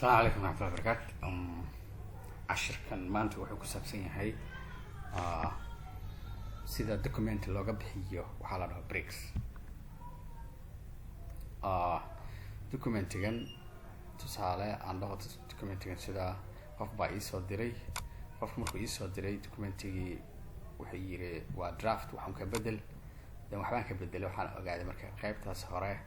Asalaamu calaykum waraxmatullahi barakaatu. Cashirkan maanta wuxuu ku saabsan yahay sida document looga bixiyo waxaa la dhaho breaks. Documentigan tusaale aan dhaho, documentigan sida qof baa iisoo diray. Qofka markuu iisoo diray documentigii, wuxuu yiri waa draft, waxaan ka bedel. Then waxbaan ka bedelay. Waxaan ogaaday marka qaybtaas hore,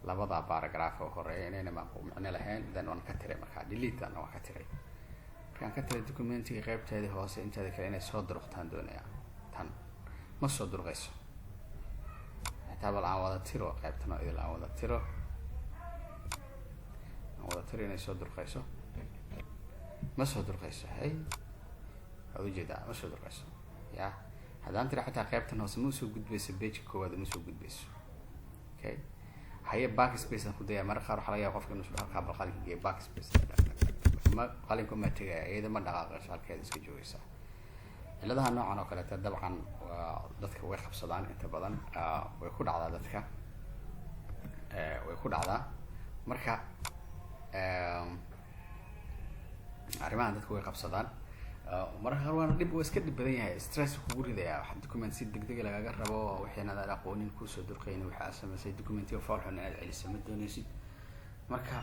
labada paragraph oo horeeya, inayna micno lahayn. Then waan ka tiray marka, delete ana waan ka tiray. Markaan ka tiray documentiga qaybteedii hoose, inteeda kale inay soo durugtaan doonaya. Tan ma soo durqayso xitaa. Bal aan wada tiro qaybtan oo idil, aan wada tiro, aan wada tiro inay soo durqayso. Ma soo durqayso. Hay, waad ujeedaa, ma soo durqayso. Ya, haddaan tiro xataa qaybtan hoose ma usoo gudbayso, pageka koowaad ma soo gudbayso. Okay, haye, backspace aan ku daya. Mararka qaar waxaa laga yaaba qofka inuu isku halkaa bal qalinka geeyo, backspace ma qalinka uma tegaya, iyada ma dhaqaaqayso, halkeeda iska joogaysa. Ciladaha noocan oo kaleeta dabcan waa dadka way qabsadaan inta badan, way ku dhacdaa dadka, way ku dhacdaa. Marka arrimahan dadka way qabsadaan mararka qaar, waana dhib, waa iska dhib badan yahay, stress kugu ridaya. Wax document si degdega lagaga rabo, wixii inaad aqoonin kuusoo durqayni, waxa aad samaysay documentiga foolxun inaad celiso ma dooneysid. Marka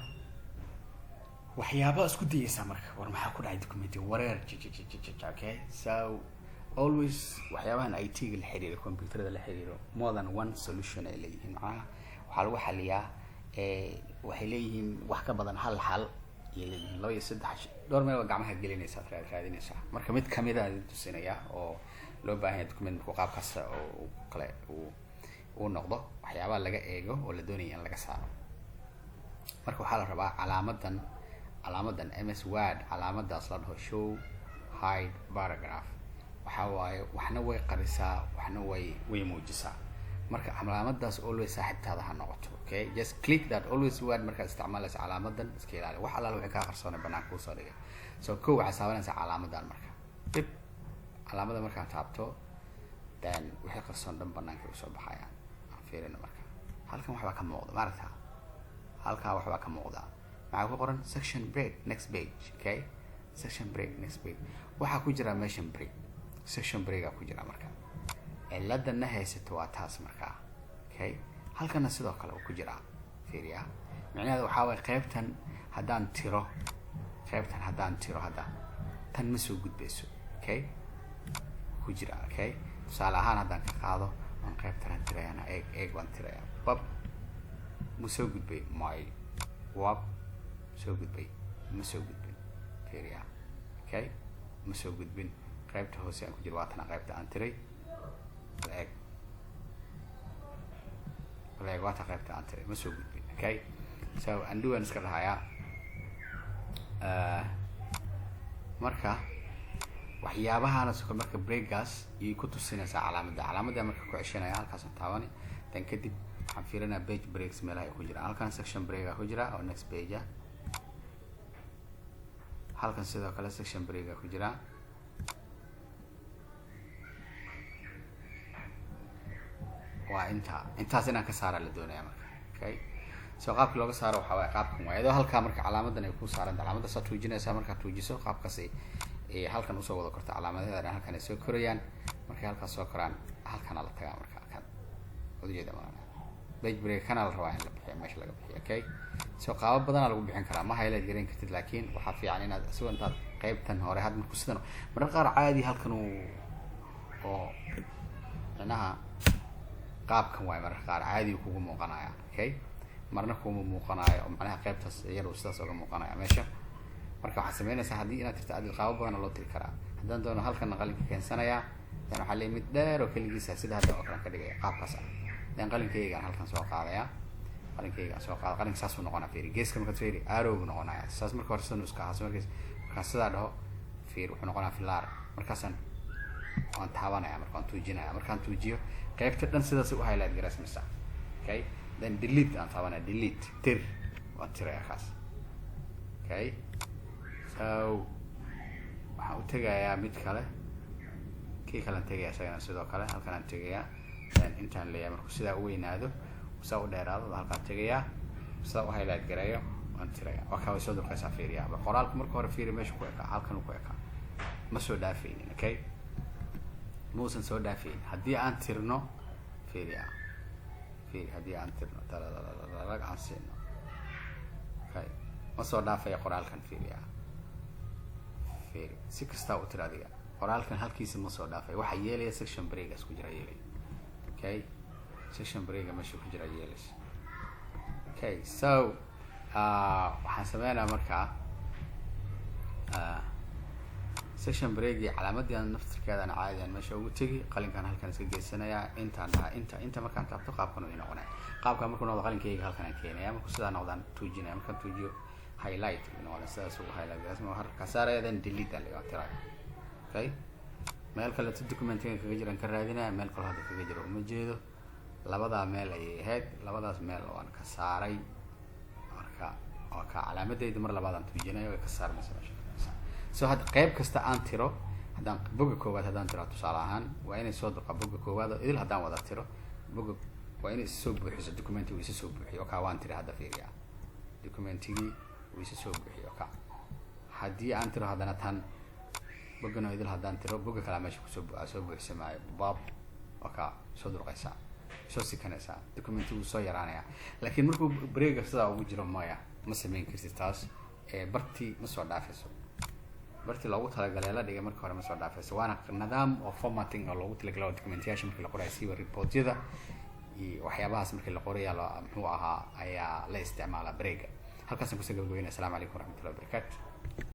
waxyaaba isku dayeysaa marka, war maxaa ku dhacay documentiga? Wareer jjjjj. Okay, so always waxyaabahan IT-ga la xiriiro, computerada la xiriiro, more than one solution ay leeyihiin. Macnaha waxaa lagu xaliyaa, waxay leeyihiin wax ka badan hal xal ayay leeyihiin, laba iyo saddex, dhowr meel baa gacmaha gelinaysa, ad raadinaysaa. Marka mid kamid a idin tusinaya oo loo baahan yahay document markuu qaabkaas oo kale uu noqdo, waxyaabaha laga eego oo la doonaya in laga saaro. Marka waxaa la rabaa calaamadan MS Word, calaamadaas la dhaho show hide paragraph. Waxa waaye, waxna way qarisaa, waxna way muujisaa. Marka calaamadaas always saaxiibtaada ha noqoto. Okay, just click that always. Word markaad isticmaalaysa, calaamadan iska ilaali. Wax allaala waxay kaa qarsoonay banaanka kuusoo dhigay. So kow, waxaad taabanaysaa calaamadan. Marka dib calaamada markaan taabto, then wixii qarsoon dhan banaanka usoo baxayaan. Aan fiirino. Marka halkan waxbaa ka muuqda, maaragta? Halkaa waxbaa ka muuqda. Maxaa ku qoran? Section break, next page. Okay, section break, next page. Waxaa ku jira meeshan break, section break aa ku jira. Marka ciladana haysato waa taas markaa. Okay, halkana sidoo kale uu ku jiraa. Fiiriya, micnaheeda waxaa waye qaybtan haddaan tiro, qaybtan haddaan tiro, hadda tan ma soo gudbayso. Okay, ku jira. Okay, tusaale ahaan haddaan ka qaado aan qaybtan tirayana, eeg eeg, baan tiraya, bab, ma soo gudbay? May. Wab, soo gudbay? Ma soo gudbin. Fiiriya. Okay, ma soo gudbin. Qaybta hoose aan ku jiro waatana, qaybta aan tiray. Eeg, eeg, waata qaybta aan tiray, ma soo gudbin. Okay, so undo aan iska dhahayaa. Marka waxyaabahaana suka marka breakgaas ayay ku tusinaysaa calaamadda. Calaamadda marka ku ceshanaya, halkaasaan taabani. Dan kadib waxaan fiirinaya page breaks meelaha ay ku jiraan. Halkan section break a ku jira oo next page ah. Halkan sidoo kale section break a ku jira. Waa inta intaas inaan ka saara la doonaya marka. Okay, so qaabka looga saaro waxaa waay qaabkan waay, iyadoo halkaa marka calaamadan ay ku saaranta. Calaamadaasaa tuujinaysaa. Markaad tuujiso, qaabkaas ay halkan usoo wada korto. Calaamadaheeda halkan ay soo korayaan. Markay halkaas soo koraan, halkana la tagaa. Marka halkan waad ujeeda, ma page break kana la rabaa in la bixiyo, meesha laga bixiyo. Okay, so qaabo badanaa lagu bixin karaa. Ma highlight garan kartid, laakiin waxaa fiican inaad isagoo intaad qaybtan hore had marku sidan mararka qaar caadi halkan uu oo micnaha qaabkan waay, mararka qaar caadi kugu muuqanaya. Okay, marna kuma muuqanayo oo macnaha qaybtaas yar uu sidaas oga muuqanaya meesha. Marka waxaad sameynaysaa haddii inaad tirto adil, qaabo badana loo tiri karaa. Haddaan doono halkana qalinka keensanayaa, dan waxaa leeyahay mid dheer oo keligiisa sida hadda oo kale ka dhigaya, qaabkaas ah. Dan qalinkaygaan halkan soo qaadaya, qalinkaygaan soo qaada. Qalinka saasuu noqonaa. Fiiri geeska markaad fiiri, arrow buu noqonaya saas. Marka hore sidan iska ahaa, markaas markaan sidaa dhaho, fiir, wuxuu noqonaya filar. Markaasaan waan taabanaya, marka waan tuujinaya. Markaan tuujiyo, qaybta dhan sidaas u highlight garaysmaysaa. Okay, then delete aan taabanaya, delete, tir, waan tiraya kaas. Okay, so waxaan u tegayaa mid kale, kii kalean tegaya isagana sidoo kale. Halkan aan tegayaa, then intaan leeyahay markuu sidaa u weynaado, saa u dheeraado, halkaan tegayaa, sidaa u highlight gareeyo. Waan Waan tiraya, waa kaa, way soo durqaysaa. Fiiriya qoraalku marka hore, fiiri meesha ku ekaa, halkan ku ekaa, ma soo dhaafaynin. Okay, muusan soo dhaafaynin. Haddii aan tirno, fiiriya, fiiri, haddii aan tirno, tararararag aan siino, okay, ma soo dhaafaya qoraalkan. Fiiriya, fiiri, si kastaa u tira adiga, qoraalkan halkiisa ma soo dhaafay. Waxaa yeelaya section break-gaas ku jira yeelaya. Okay, section break-ga meesha ku jira yeelaysa. Okay, so waxaan sameynaya markaa section break-gii calaamadii aan naftirkeedaan caadi aan meesha ugu tegi, qalinkaan halkan iska geysanayaa, intaan dhaha inta inta markaan taabto, qaabkan uu noqonaya. Qaabkan markuu noqdo, qalinkeyga halkan aan keenaya. Markuu sidaa noqdaan, tuujinaya. Markaan tuujiyo, highlight uu noqonaya, sidaas ugu highlight ka saaraya, then delete aan laga tiraya. Okay, meel kaleeto documentiga kaga jiraan ka raadinaya, meel kaloo hadda kaga jiro uma jeedo. Labadaa meel ayay ahayd, labadaas meel oo aan ka saaray. Marka waa ka calaamadeyda, mar labaad aan tuujinayo, way ka saarmaysa meesha. So hadda qeyb kasta aan tiro, haddaan boga koowaad haddaan tiro tusaale ahaan, waa inay soo durqa boga koowaad oo idil. Haddaan wada tiro boga, waa inay isa soo buuxiso documentiga. Uu isa soo buuxiyo oka, waan tiri. Hadda fiiriya, documentigii uu isa soo buuxiyo oka. Haddii aan tiro haddana tan bogan oo idil, haddaan tiro boga kalaa meesha kusoo soo buuxsamaayo, baab, oka, soo durqaysaa, soo sikanaysaa, documentigu soo yaraanaya. Laakiin markuu break-ga sidaa ugu jiro, maya, ma sameyn kartid taas. Bartii ma soo dhaafayso, bartii loogu talagalay la dhigay marka hore ma soo dhaafayso. Waana nidaam oo formatting oo loogu talagalay oo documentiyaasha markii la qorayo, siba reportyada iyo waxyaabahaas markii la qoraya, muxuu ahaa, ayaa la isticmaalaa break-ga. Halkaasaan kusoo gabagabeynaya. Asalamu calaykum waraxmatullahi wabarakaatu.